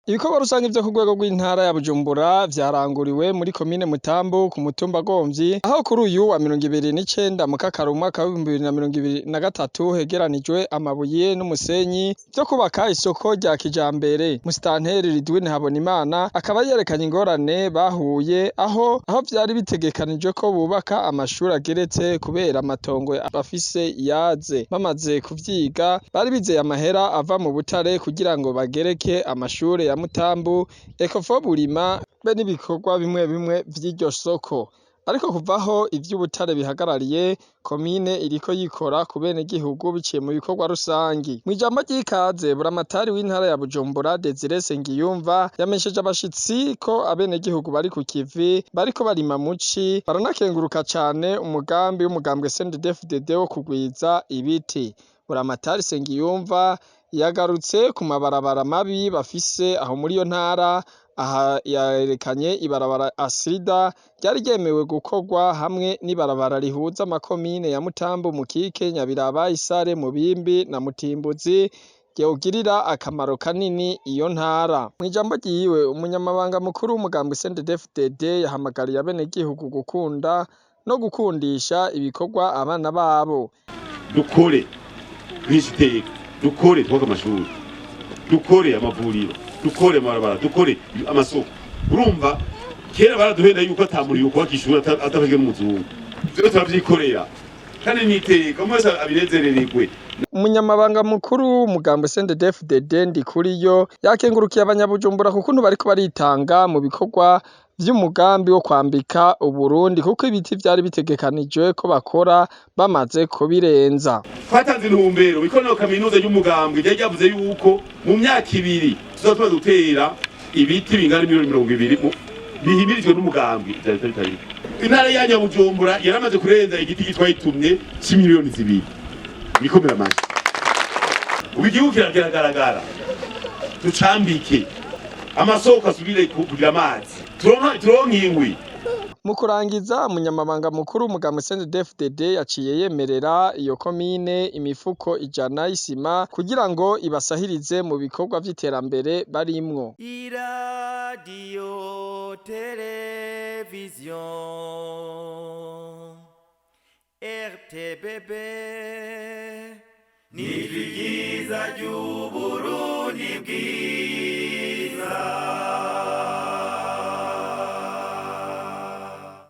Ibikorwa rusangi vyo ku rwego rw'intara ya Bujumbura vyaranguriwe muri komine Mutambu ku mutumba Gomvyi, aho kuri uyu wa 29 Mukakaro umwaka w'2023 hegeranijwe amabuye n'umusenyi vyo kubaka isoko rya kijambere. Musitanteri Ridwin Habonimana akaba yerekanye ingorane bahuye aho vyari bitegekanijwe ko bubaka amashuri ageretse kubera amatongo bafise yaze. Bamaze kuvyiga, bari bizeye amahera ava mu butare kugira ngo bagereke amashure ya Mutambu, Ecofo Burima be n'ibikorwa bimwe bimwe vy'iryo soko. Ariko kuva aho ivy'ubutare bihagarariye, komine iriko yikora ku benegihugu biciye mu bikorwa rusangi. Mw'ijambo ry'ikaze, buramatari w'intara ya Bujumbura Desire Nsengiyumva yamenyesheje abashitsi ko abenegihugu bari ku kivi bariko barima muci, baranakenguruka cane umugambi w'umugambwe CNDD-FDD wo kugwiza ibiti. Buramatari Nsengiyumva yagarutse ku mabarabara mabi bafise aho muri iyo ntara. Aha yerekanye ibarabara Asida ryari ryemewe gukorwa hamwe n'ibarabara rihuza amakomine ya Mutambu, Mukike, Nyabiraba, Isare, Mubimbi na Mutimbuzi ryogirira akamaro kanini iyo ntara. Mw'ijambo ryiwe, umunyamabanga mukuru w'umugambwe CNDD-FDD yahamagariye abenegihugu gukunda no gukundisha ibikorwa abana babo. Dukore twishiteka, dukore twubake amashuri, dukore amavuriro, dukore amabarabara, dukore amasoko. Urumva kera baraduhenda yuko ata muntu yokubaka ishuri atafashwe n'umuzungu. Ivyo turavyikorera kandi niteka umwe wese abinezerererwe. Umunyamabanga mukuru w'umugambwe CNDD-FDD Ndikuriyo yakengurukiye abanyabujumbura ku kuntu bariko baritanga mu bikorwa vy'umugambi wo kwambika Uburundi, kuko ibiti vyari bitegekanijwe ko bakora bamaze kubirenza. Twatanze intumbero ikoraniro kaminuza y'umugambwe ryari ryavuze yuko mu myaka 2 tuzoba tumaze gutera ibiti bingana miliyoni 20 bihimirijwe n'umugambwe. Ivyo bitari intara ya Nyabujumbura yaramaze kurenza igiti gitwayitumye c'imiliyoni 2. Bikomera amashyi. Ubu igihugu kiragaragara, ducambike amasoko asubire kugira amazi, turonke inkwi. Mu kurangiza, umunyamabanga mukuru w'umugambwe CNDD-FDD yaciye yemerera iyo komine imifuko 100 y'isima kugira ngo ibasahirize mu bikorwa vy'iterambere barimwo. Iradiyo televiziyo RTBB ni ryiza ry'Uburundi bwiza.